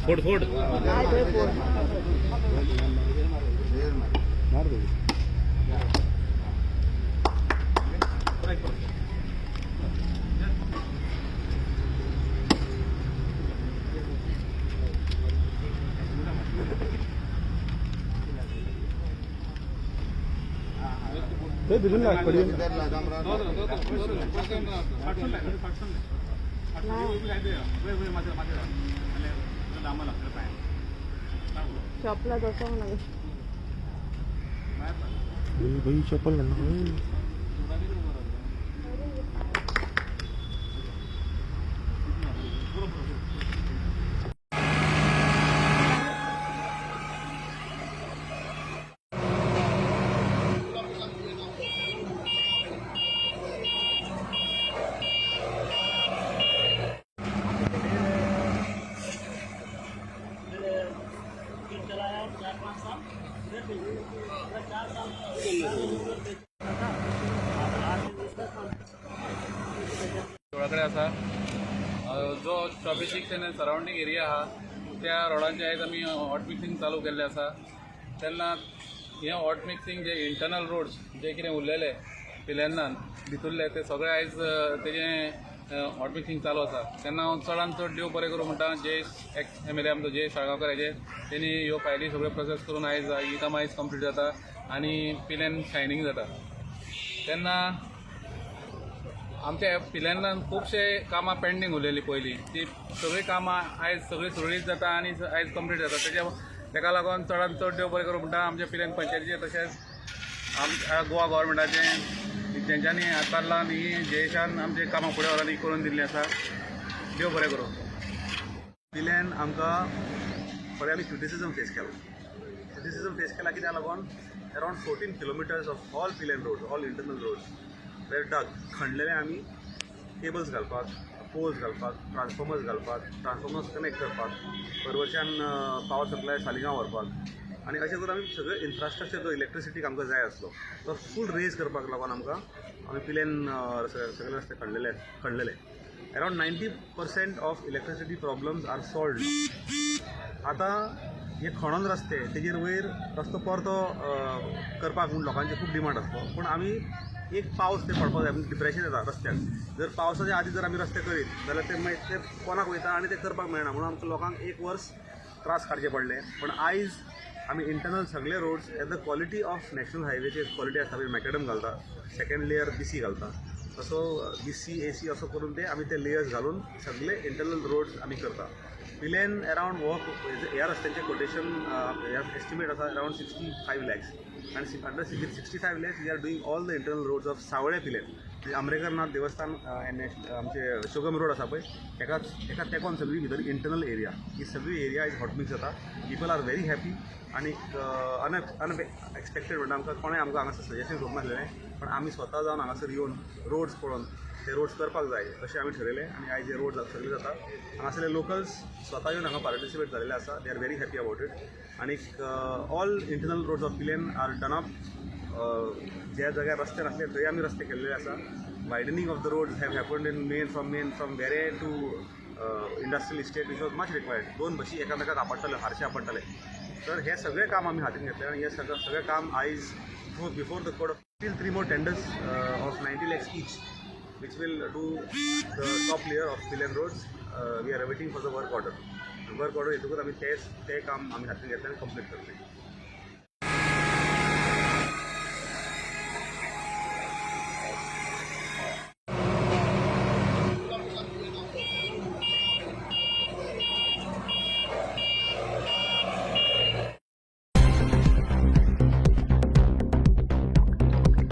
फोड फोड. शॉपला तसं म्हणाले. भाई, चप्पल घाल. देवळा कडेन आसा. जो 26 आनी सरावंडींग एरिया आहा, त्या रोडांचे आयज आमी हॉट मिक्सिंग चालू केल्लें आसा. तेन्ना हें हॉट मिक्सिंग जे इंटरनल रोड्स जे कितें उरलेले पिलेर्नान भितुरले, ते सगळे आयज तेजें हॉट मिक्सिंग चालू आसा. तेन्ना हांव चडान चड देव बरें करूं म्हणटा जयेश, एक्स एमएलए आमचो जयेश साळगांवकर हाजे. तेणी ह्यो फायली सगळ्यो प्रोसेस करून आयज ही कामां आयज कंप्लीट जाता आनी पिलेर्न शायनींग जाता. तेन्ना आमच्या पिलेर्नान खुबशे कामां पेंडींग उरलेलीं पयलीं, ती सगळीं कामां आयज सगळीं सुरळीत जाता आनी आयज कंप्लीट जाता. तेच्या तेका लागून चडान चड देव बरें करूं म्हणटा आमच्या पिलेर्न पंचायतीचें, तशेंच आमच्या गोवा गव्हर्मेंटाचें, जेंच्यांनी हातभार लावन ही जयेशान आमची कामां फुडें व्हरोन ही करून दिल्लीं आसा. देव बरें करूं. पिल्यान आमकां थोडे आमी क्रिटिसिजम फेस केला. क्रिटिसिजम फेस केला कित्याक लागून, around 14 kilometers of all Pilerne road, all internal roads were dug, खणलेले आमी केबल्स घालपाक, पोल्स घालपाक, ट्रान्सफॉर्मर्स घालपाक, ट्रान्सफॉर्मर्स कनेक्ट करपाक, परवरच्यान पावर सप्लाय सालिगांव व्हरपाक. आनी अशें करून आमी सगळें इन्फ्रास्ट्रक्चर जो इलेक्ट्रिसिटीक आमकां जाय आसलो तो फूल रेज करपाक लागून आमकां आमी पिलेन सगळे रस्ते खणलेले. Around 90% of electricity problems are solved. आतां हे खणोन रस्ते, तेजेर वयर रस्तो परतो करपाक म्हूण लोकांचे खूब डिमांड आसलो, पूण आमी एक पावस ते पडपाक जाय, डिप्रेशन येता रस्त्याक. जर पावसाच्या आदी जर आमी रस्ते करीत जाल्यार ते मागीर ते कोणाक वयता आनी ते करपाक मेळना, म्हणून आमकां लोकांक एक वर्स त्रास काडचे पडले. पण आयज आमी इंटरनल सगळे roads at the quality of national हायवेची क्वॉलिटी आसता पळय, मॅकडम घालता, सेकंड लेयर बीसी घालता, तसो बीसी एसी असो करून ते आमी ते लेयर्स घालून सगळे इंटरनल रोड्स आमी करता. पिलेन अरावंड हो ह्या रस्त्यांचें कोटेशन, ह्या एस्टिमेट आसा अरावंड 65 लॅक्स आनी under 65 lakhs we are doing all the internal roads of Savalem Pilerne. म्हणजे आमरेकरनाथ देवस्थान एन एच आमचे शिवगम रोड आसा पळय, एका एका तेंकोन सगळी भितर इंटरनल एरिया, ही सगळी एरिया आयज हॉटमिक्स जाता. People are very happy. आनी अनएक्सपेक्टेड म्हणटा, आमकां कोणें आमकां हांगासर सजेशन करूंक नासलेलें, पण आमी स्वता जावन हांगासर येवन रोड्स पळोवन ते रोड्स करपाक जाय अशें आमी ठरयलें आनी आयज हे रोड सगळे जाता. हांगासरले लोकल्स स्वता येवन हांगा पार्टिसिपेट जाल्ले आसा. They are very happy about it. आनीक all internal roads of Pilerne are done up. ज्या जाग्यार रस्ते नासले थंय आमी रस्ते केल्ले आसा. Widening of the roads have happened in main from Verem to industrial estate, which was much required. दोन बशी एकामेकाक आपडटाल्यो, हारशे आपडटाले. तर हें सगळें काम आमी हातीन घेतलें आनी हें सगळें सगळें काम आयज before the code of still three more tenders of 90 lakhs each, which will do the top layer of Pilerne roads. We are waiting for the work order. Work order येतकूच आमी तेच तें काम आमी हातीन घेतलें आनी कंप्लीट करतले.